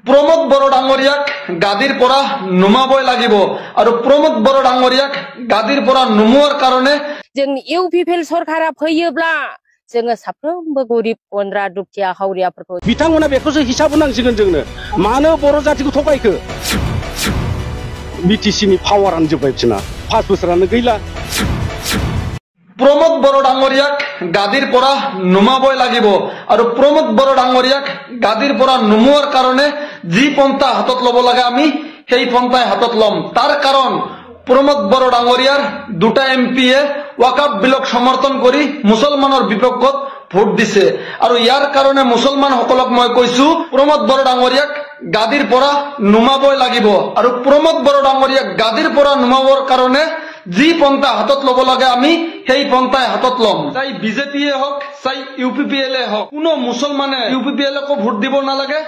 प्रमोद बर डांगरियाक गादीर परा नुमाबय लागिब आरो प्रमोद बर डांगरियाक गादीर परा नुमुवार कारणे जों इउपिपिएल सरकारा फैयोब्ला जोङो साफ्रोमबो गरिब गन्द्रा दुखिया हावरियाफोरखौ बिथांमोना बेखौसो हिसाब होनांसिगोन जोंनो मानो बर' जातिखौ थगायखो बिटिसिनि पावारानो जोब्बाय बिसोरना 5 बोसोरानो गैला प्रमोद बर डांगरियाक गादीर परा नुमाबय लागिब आरो प्रमोद बर डांगरियाक गादीर परा नुमुवार कारणे जी पन्था हातत लब लागे आमी সেই পন্থায় হাতত লম তার কারণ प्रमोद बर डांगरियार दुटा एमपीए ওয়াকাফ বিলক সমর্থন করি মুসলমানৰ বিপক্ষত ভোট দিছে আৰু ইয়াৰ কাৰণে মুসলমান সকলক মই কৈছো प्रमोद बर डांगरियाक গাদীৰ পৰা নুমাবই লাগিব আৰু प्रमोद बर डांगरियाक গাদীৰ পৰা নুমাবৰ কাৰণে जी पन्था हातत लब लागे आमी সেই পন্থায় हातत लम चाहे বিজেপিয়ে হক चाहे ইউপিপিএল হক কোনো মুসলমানে ইউপিপিএল को भोट দিব নালাগে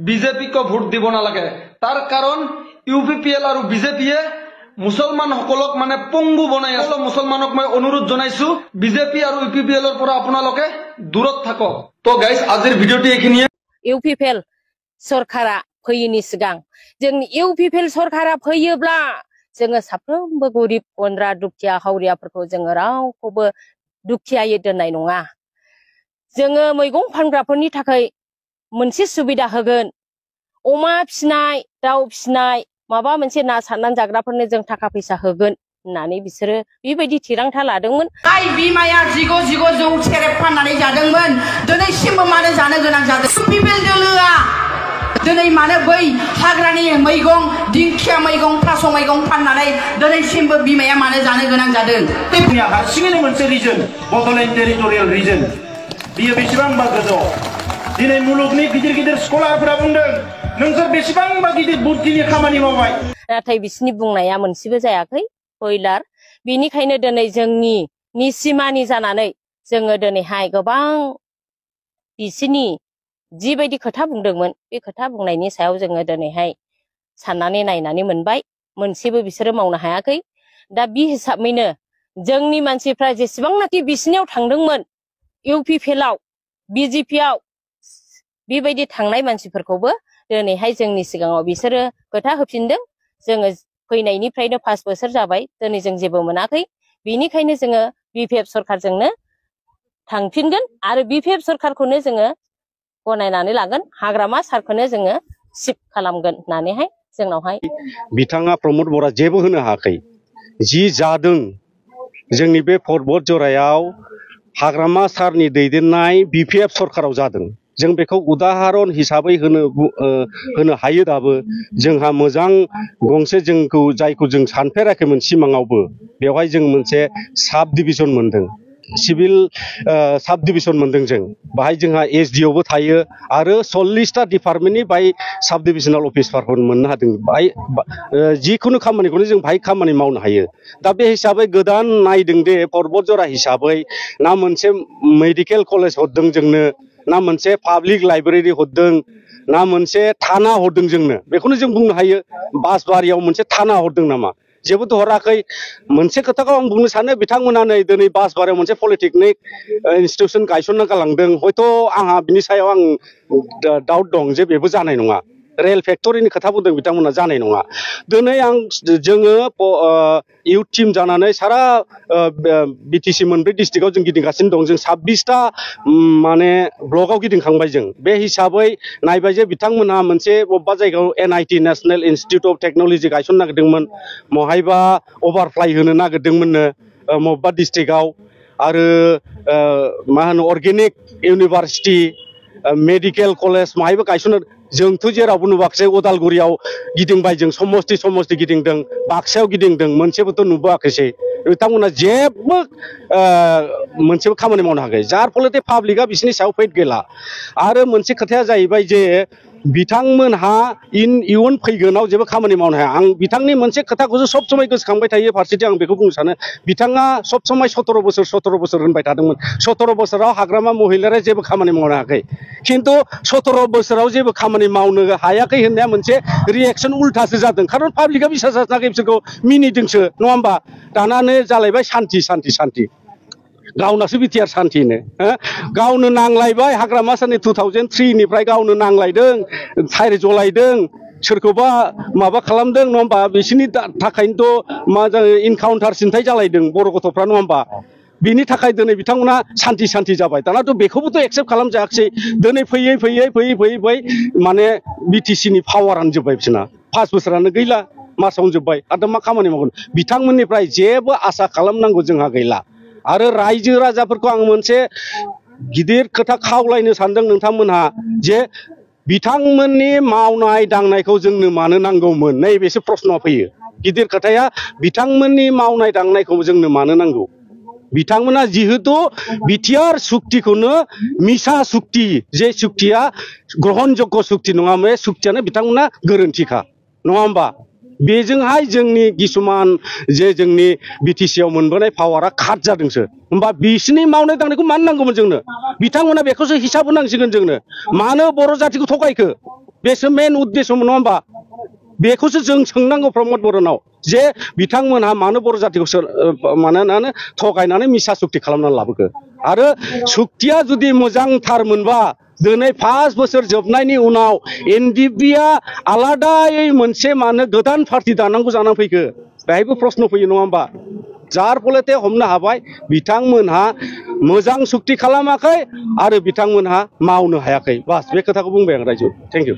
বিজেপি को भोट দিব নালাগে तार कारण ইউপিপিএল আৰু বিজেপিয়ে मुसलमान সকলক মানে পঙ্গু বনাই আছে মুসলমানক মই অনুৰোধ জনাইছো বিজেপি আৰু ইউপিপিএল ৰ পৰা আপোনালোকে দূৰত থাকক তো গাইস আজিৰ ভিডিওটি এখিনিয়ে ইউপিপিএল सरकारा फैयिनि सिगां जों इउपिपिएल सरकारा फैयोब्ला जोङो साफ्रोमबो गरिब गन्द्रा दुखिया हावरियाफोरखौ जोङो रावखौबो दुखियायै दोननाय नङा जोङो मैगं फानग्राफोरनि थाखाय मोनसे सुबिदा होगोन अमा फिनाय दाउ फिनाय माबा मोनसे ना सारनानै जाग्राफोरनो जों थाखा फैसा होगोन होननानै बिसोरो बेबायदि थिरांथा लादोंमोन जाय बिमाया जिगो जौ सेरेब फाननानै जादोंमोन दिनैसिमबो मानो जानो गोनां जादों इउपिपिएल दोलोआ दिनै मानो बै हाग्रानि मैगं दिंखिया मैगं थास' मैगं फाननानै दिनैसिमबो बिमाया मानो जानो गोनां जादों जोंनिया हारसिङैनो मोनसे रिजन बड'लेण्ड टेरिटरियेल रिजन बियो बेसेबांबा गोजौ दिनै मुलुगनि गिदिर गिदिर स्कलारफोरा बुंदों नोंसोर बेसेबांबा गिदिर बुद्धिनि खामानि मावबाय नाथाय बिसिनि बुंनाया मोनसेबो जायाखै बयलार बेनिखायनो दिनै जोंनि निसिमानि जानानै जोङो दिनैहाय गोबां बिसिनि जिबायदि खोथा बुंदोंमोन बे खोथा बुंनायनि सायाव जोङो दिनैहाय साननानै नायनानै मोनबाय मोनसेबो बिसोरो मावनो हायाखै दा बे हिसाबैनो जोंनि मानसिफ्रा जेसेबांनाखि बिसिनियाव थांदोंमोन इउपिपिएलआव बिजेपिआव बेबायदि थांनाय मानसिफोरखौबो दिनैहाय जोंनि सिगाङाव बिसोरो खोथा होफिनदों जोङो फैनायनिफ्रायनो 5 बोसोर जाबाय दिनै जों जेबो मोनाखै बेनिखायनो जोङो बिपिएफ सरकारजोंनो थांफिनगोन आरो बिपिएफ सरकारखौनो जोङो गनायनानै लागोन हाग्रामा सारखौनो जोङो सिफ खालामगोन होननानैहाय जोंनावहाय बिथाङा प्रमोद बरा जेबो होनो हायाखै जि जादों जोंनि बे पर्बत जरायाव हाग्रामा सारनि दैदेननाय बिपिएफ सरकाराव जादों जों बेखौ उदाहरन हिसाबै होनो हायो दाबो जोंहा मोजां गंसे जोंखौ जायखौ जों सानफेराखैमोन सिमाङावबो बेवहाय जों मोनसे साब डिभिजन मोनदों सिभिल साब डिभिजन मोनदों जों बाहाय जोंहा एसडिअबो थायो आरो 40टा डिपार्टमेन्टनि बाय साब डिभिजनाल अफिसारफोर मोननो हादों बाय जिखुनु खामानिखौनो जों बाहाय खामानि मावनो हायो दा बे हिसाबै गोदान नायदों दे पर्बत जरा हिसाबै ना मोनसे मेडिकेल कलेज हरदों जोंनो ना मोनसे पाब्लिक लाइब्रेरि हरदों ना मोनसे थाना हरदों जोंनो बेखौनो जों बुंनो हायो बासबारियाव मोनसे थाना हरदों नामा जेबोथ' हराखै मोनसे खोथाखौ आं बुंनो सानो बिथांमोना नै दिनै बासबारियाव मोनसे पलिटेकनिक इन्स्टिटिउसन गायसनना गालांदों हयथ' आंहा बिनि सायाव आं डाउट दं जे बेबो जानाय नङा रेल फेक्टरिनि खोथा बुंदों बिथांमोना जानाय नङा दिनै जोङो इउथ टीम जानानै सारा बिटिसि मोनब्रै डिस्ट्रिक्टआव जों गिदिंगासिनो दं जों 26टा माने ब्लकआव गिदिंखांबाय जों बे हिसाबै नायबाय जे बिथांमोना मोनसे बबेबा जायगायाव NIT national institute of technology गायसननो नागिरदोंमोन महायबा अभारफ्लाइ होनो नागिरदोंमोननो बबेबा डिस्ट्रिक्टआव आरो मा होनो अर्गेनिक इउनिभार्सिटि मेडिकेल कलेज माहायबो गायसननो जोंथ' जेरावबो नुवाखै उदालगुरियाव गिदिंबाय जों समस्ति गिदिंदों बाक्सायाव गिदिंदों मोनसेबोथ' नुबोआखैसै बिथांमोना जेबो मोनसेबो खामानि मावनो हायाखै जार फलते पाब्लिकआ बिसोरनि सायाव फैद गैला आरो मोनसे खोथाया जाहैबाय जे बिथांमोनहा इयुन फैगोनाव जेबो खामानि मावनो हाया आं बिथांनि मोनसे खोथाखौसो सब समय गोसोखांबाय थायो फारसेथिं आं बेखौ बुंनो सानो बिथाङा सब समय 17 बोसोर होनबाय थादोंमोन 17 बोसोराव हाग्रामा महिलाया जेबो खामानि मावनो हायाखै खिन्थु 17 बोसोराव जेबो खामानि मावनो हायाखै होननाया मोनसे रिएक्शन उल्टासो जादों खारन पाब्लिकआ बिसास जायाखै बिसोरखौ मिनिदोंसो नङा होमबा दानानो जालायबाय सान्थि गावनासो बिटिआर सान्थिनो गावनो नांलायबाय हाग्रामा साननि 2003 निफ्राय गावनो नांलायदों थाइर जलायदों सोरखौबा माबा खालामदों नङा होमबा बिसोरनि थाखायनोथ' मा इनकाउन्टार सिन्थाय जालायदों बर' गथ'फ्रा नङा होमबा बिनि थाखाय दिनै बिथांमोना सान्थि जाबाय दानाथ' बेखौबोथ' एक्सेप्ट खालामजायाखै दिनै फैयै माने बिटिसि नि पावारानो जोब्बाय बिसोरना 5 बोसोरानो गैला मासावनो जोब्बाय आरो मा खामानि मावगोन बिथांमोननिफ्राय जेबो आसा खालामनांगौ जोंहा गैला आरो रायजो राजाफोरखौ आं मोनसे गिदिर खोथा खावलायनो सानदों नोंथांमोनहा जे बिथांमोननि मावनाय दांनायखौ जोंनो मानो नांगौमोन नैबेसो प्रश्नआ फैयो गिदिर खोथाया बिथांमोननि मावनाय दांनायखौ जोंनो मानो नांगौ बिथांमोना जिहेतु बिटिआर सुक्तिखौनो मिसा सुक्ति जे सुक्तिया ग्रहणयोग्य सुक्ति नङा बे सुक्तियानो बिथांमोना गोरोन्थिखा नङा होमबा बेजोंहाय जोंनि किसुमान जे जोंनि बिटिसिआव मोनबोनाय पावारा काट जादोंसो होमबा बिसोरनि मावनाय दांनायखौ मानो नांगौमोन जोंनो बिथांमोना बेखौसो हिसाब होनांसिगोन जोंनो मानो बर' जातिखौ थगायखो बेसो मेन उद्देश्यमोन नङा होमबा बेखौसो जों सोंनांगौ प्रमद बर'नाव जे बिथांमोनहा मानो बर' जातिखौ मानोना थगायनानै मिसा सुक्ति खालामनानै लाबोखो आरो सुक्तिया जुदि मोजांथारमोनबा दिनै 5 बोसोर जोबनायनि उनाव एनडिएफबिआ आलादायै मोनसे मानो गोदान पार्टि दानांगौ जानानै फैखो बेहायबो प्रश्न फैयो नङा होमबा जार फलते हमनो हाबाय बिथांमोनहा मोजां सुक्ति खालामाखै आरो बिथांमोनहा मावनो हायाखै बास बे खोथाखौ बुंबाय आं रायजो थेंक इउ